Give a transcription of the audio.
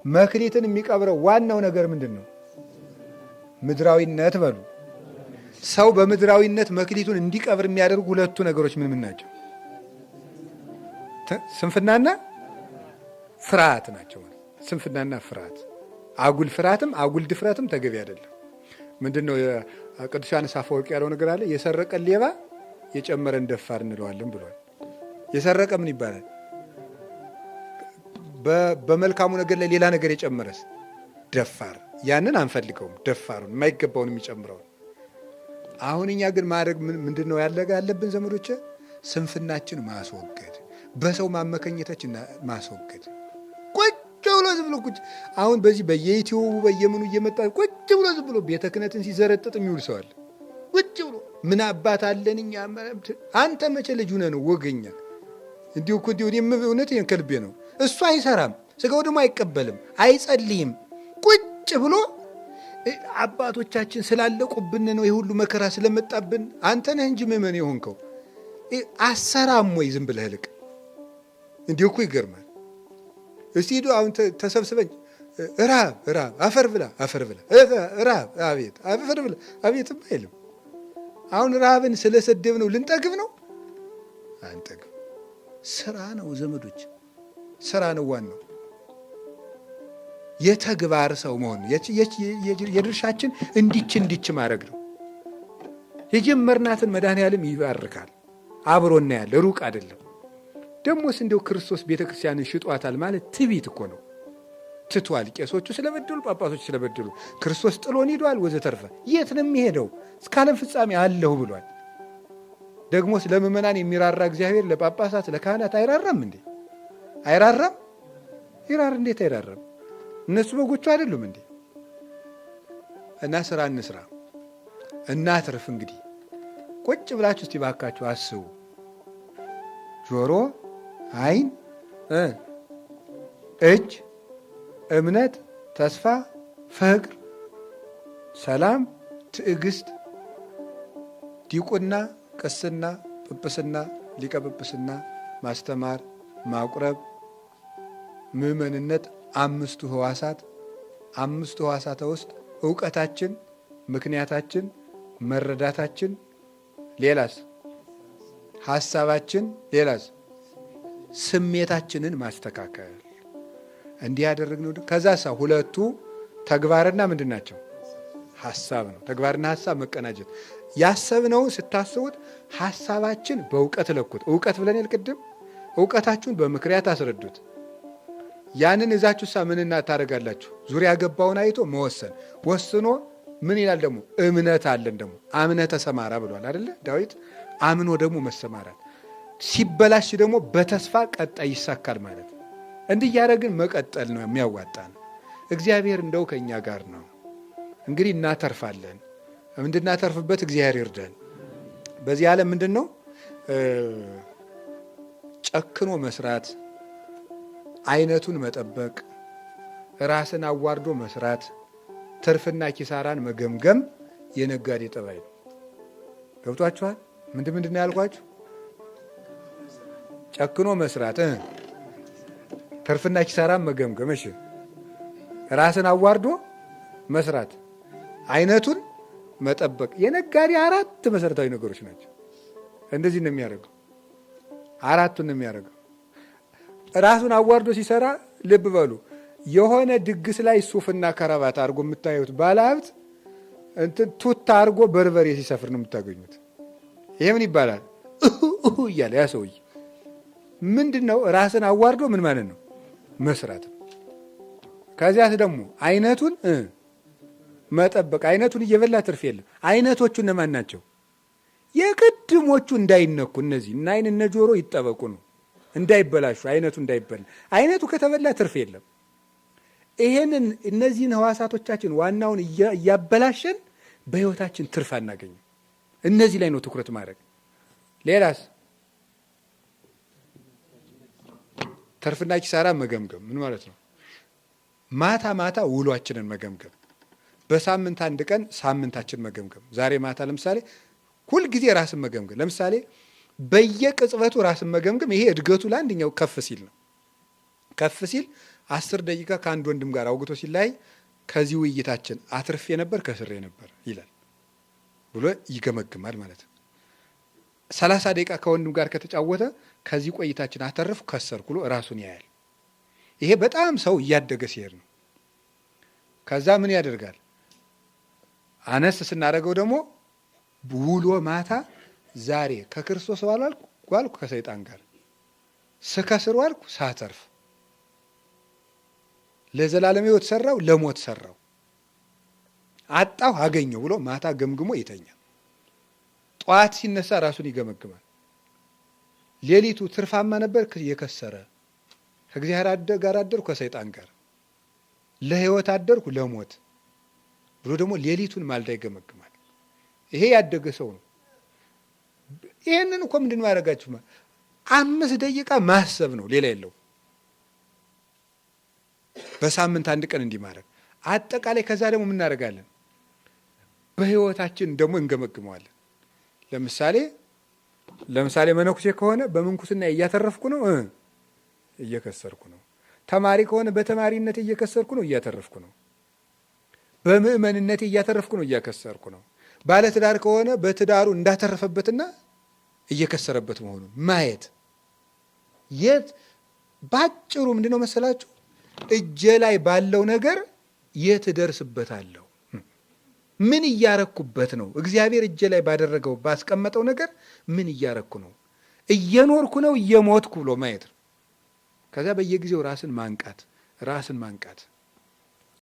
መክሊትን የሚቀብረው ዋናው ነገር ምንድን ነው? ምድራዊነት በሉ። ሰው በምድራዊነት መክሊቱን እንዲቀብር የሚያደርጉ ሁለቱ ነገሮች ምን ምን ናቸው? ስንፍናና ፍርሃት ናቸው። ስንፍናና ፍርሃት፣ አጉል ፍርሃትም አጉል ድፍረትም ተገቢ አይደለም። ምንድን ነው ቅዱስ ዮሐንስ አፈወርቅ ያለው ነገር አለ። የሰረቀን ሌባ የጨመረን ደፋር እንለዋለን ብሏል። የሰረቀ ምን ይባላል? በመልካሙ ነገር ላይ ሌላ ነገር የጨመረስ ደፋር። ያንን አንፈልገውም። ደፋሩን የማይገባውን የሚጨምረውን። አሁን እኛ ግን ማድረግ ምንድን ነው ያለብን ዘመዶች? ስንፍናችን ማስወገድ፣ በሰው ማመከኘታችን ማስወገድ። ቁጭ ብሎ ዝም ብሎ ቁጭ አሁን በዚህ በየዩቲዩቡ በየምኑ እየመጣ ቁጭ ብሎ ዝም ብሎ ቤተ ክህነትን ሲዘረጥጥ የሚውል ሰው አለ። ቁጭ ብሎ ምን አባት አለን እኛ። አንተ መቼ ልጅ ሆነህ ነው ወገኛ? እንዲሁ እኮ እንዲሁ እውነት ከልቤ ነው። እሱ አይሰራም፣ ስጋው ደግሞ አይቀበልም፣ አይጸልይም። ቁጭ ብሎ አባቶቻችን ስላለቁብን ነው የሁሉ መከራ ስለመጣብን፣ አንተ ነህ እንጂ ምእመን የሆንከው አሰራም ወይ ዝም ብለህ ልቅ። እንዲሁ እኮ ይገርማል። እስቲ ሂዱ አሁን ተሰብስበን ራብ ራብ አፈር ብላ አፈር ብላ ራብ አቤት አፈር ብላ አቤትም አይልም። አሁን ረሃብን ስለሰደብ ነው ልንጠግብ ነው? አንጠግብ። ስራ ነው ዘመዶች፣ ስራ ነው ዋናው። የተግባር ሰው መሆን የድርሻችን እንዲች እንዲች ማድረግ ነው። የጀመርናትን መድኃኔዓለም ይባርካል። አብሮና ያለ ሩቅ አይደለም። ደግሞስ እንዲያው ክርስቶስ ቤተ ክርስቲያንን ሽጧታል ማለት ትዕቢት እኮ ነው። ትቷል። ቄሶቹ ስለበደሉ፣ ጳጳሶቹ ስለበደሉ ክርስቶስ ጥሎን ሂዷል ወዘተርፈ። የት ነው የሚሄደው? እስከ ዓለም ፍጻሜ አለሁ ብሏል። ደግሞስ ለምእመናን የሚራራ እግዚአብሔር ለጳጳሳት ለካህናት አይራራም እንዴ? አይራራም? ይራር። እንዴት አይራራም? እነሱ በጎቹ አይደሉም እንዴ? እና ስራ እንስራ፣ እናትርፍ። እንግዲህ ቁጭ ብላችሁ እስቲ ባካችሁ አስቡ። ጆሮ፣ ዓይን፣ እጅ፣ እምነት፣ ተስፋ፣ ፍቅር፣ ሰላም፣ ትዕግስት፣ ዲቁና፣ ቅስና፣ ጵጵስና፣ ሊቀ ጵጵስና፣ ማስተማር፣ ማቁረብ፣ ምዕመንነት፣ አምስቱ ህዋሳት። አምስቱ ህዋሳተ ውስጥ እውቀታችን፣ ምክንያታችን፣ መረዳታችን፣ ሌላስ ሀሳባችን፣ ሌላስ ስሜታችንን ማስተካከል። እንዲህ ያደረግነው ከዛ ሳ ሁለቱ ተግባርና ምንድን ናቸው? ሀሳብ ነው። ተግባርና ሀሳብ መቀናጀት። ያሰብነውን ስታስቡት ሀሳባችን በእውቀት ለኩት። እውቀት ብለን ቅድም እውቀታችሁን በምክንያት አስረዱት። ያንን እዛችሁ ሳ ምንና ታደርጋላችሁ? ዙሪያ ገባውን አይቶ መወሰን። ወስኖ ምን ይላል ደግሞ? እምነት አለን ደግሞ አምነ ተሰማራ ብሏል አይደለ ዳዊት። አምኖ ደግሞ መሰማራት፣ ሲበላሽ ደግሞ በተስፋ ቀጣይ ይሳካል ማለት ነው። እንዲህ እያደረግን መቀጠል ነው የሚያዋጣን። እግዚአብሔር እንደው ከእኛ ጋር ነው። እንግዲህ እናተርፋለን። እንድናተርፍበት እግዚአብሔር ይርዳን። በዚህ ዓለም ምንድን ነው ጨክኖ መስራት፣ አይነቱን መጠበቅ፣ ራስን አዋርዶ መስራት፣ ትርፍና ኪሳራን መገምገም የነጋዴ ጠባይ ነው። ገብቷችኋል? ምንድን ምንድን ነው ያልኳችሁ? ጨክኖ መስራት፣ ትርፍና ኪሳራን መገምገም፣ እሺ፣ ራስን አዋርዶ መስራት፣ አይነቱን መጠበቅ የነጋዴ አራት መሰረታዊ ነገሮች ናቸው። እንደዚህ ነው የሚያደርገው። አራቱን ነው የሚያደርገው። ራሱን አዋርዶ ሲሰራ ልብ በሉ፣ የሆነ ድግስ ላይ ሱፍና ከረባት አድርጎ የምታዩት ባለሀብት እንትን ቱታ አድርጎ በርበሬ ሲሰፍር ነው የምታገኙት። ይሄ ምን ይባላል? እያለ ያ ሰውዬ ምንድን ነው ራስን አዋርዶ ምን ማለት ነው መስራት። ከዚያስ ደግሞ አይነቱን መጠበቅ። አይነቱን እየበላ ትርፍ የለም። አይነቶቹ እነማን ናቸው? የቅድሞቹ እንዳይነኩ እነዚህ እና አይን እነ ጆሮ ይጠበቁ ነው፣ እንዳይበላሹ፣ አይነቱ እንዳይበላ። አይነቱ ከተበላ ትርፍ የለም። ይሄንን እነዚህን ህዋሳቶቻችን ዋናውን እያበላሸን በህይወታችን ትርፍ አናገኝም። እነዚህ ላይ ነው ትኩረት ማድረግ። ሌላስ ትርፍና ኪሳራ መገምገም ምን ማለት ነው? ማታ ማታ ውሏችንን መገምገም፣ በሳምንት አንድ ቀን ሳምንታችን መገምገም። ዛሬ ማታ ለምሳሌ ሁልጊዜ ራስን መገምገም፣ ለምሳሌ በየቅጽበቱ ራስን መገምገም። ይሄ እድገቱ ለአንደኛው ከፍ ሲል ነው። ከፍ ሲል 10 ደቂቃ ከአንድ ወንድም ጋር አውግቶ ሲለያይ ከዚህ ውይይታችን አትርፌ ነበር ከስሬ ነበር ይላል ብሎ ይገመግማል ማለት ነው። 30 ደቂቃ ከወንድም ጋር ከተጫወተ ከዚህ ቆይታችን አተረፍኩ ከሰርኩ ብሎ ራሱን ያያል። ይሄ በጣም ሰው እያደገ ሲሄድ ነው። ከዛ ምን ያደርጋል? አነስ ስናደርገው ደግሞ ውሎ ማታ ዛሬ ከክርስቶስ ዋልኩ ዋልኩ ከሰይጣን ጋር፣ ስከስር ዋልኩ ሳተርፍ፣ ለዘላለም ሕይወት ሰራው ለሞት ሰራው፣ አጣሁ አገኘው ብሎ ማታ ገምግሞ ይተኛል። ጠዋት ሲነሳ ራሱን ይገመግማል። ሌሊቱ ትርፋማ ነበር የከሰረ፣ ከእግዚአብሔር ጋር አደርኩ ከሰይጣን ጋር፣ ለሕይወት አደርኩ ለሞት ብሎ ደግሞ ሌሊቱን ማልዳ ይገመግማል። ይሄ ያደገ ሰው ነው። ይህንን እኮ ምንድን ነው ያደረጋችሁ? 5 ደቂቃ ማሰብ ነው፣ ሌላ የለው። በሳምንት አንድ ቀን እንዲህ ማድረግ አጠቃላይ። ከዛ ደግሞ ምናደርጋለን? በህይወታችን ደግሞ እንገመግመዋለን። ለምሳሌ መነኩሴ ከሆነ በምንኩስና እያተረፍኩ ነው እየከሰርኩ ነው። ተማሪ ከሆነ በተማሪነት እየከሰርኩ ነው እያተረፍኩ ነው። በምእመንነት እያተረፍኩ ነው እያከሰርኩ ነው። ባለትዳር ከሆነ በትዳሩ እንዳተረፈበትና እየከሰረበት መሆኑን ማየት። የት ባጭሩ ምንድነው መሰላችሁ? እጄ ላይ ባለው ነገር የት እደርስበታለሁ? ምን እያረኩበት ነው? እግዚአብሔር እጄ ላይ ባደረገው ባስቀመጠው ነገር ምን እያረኩ ነው? እየኖርኩ ነው እየሞትኩ ብሎ ማየት ነው። ከዚያ በየጊዜው ራስን ማንቃት፣ ራስን ማንቃት።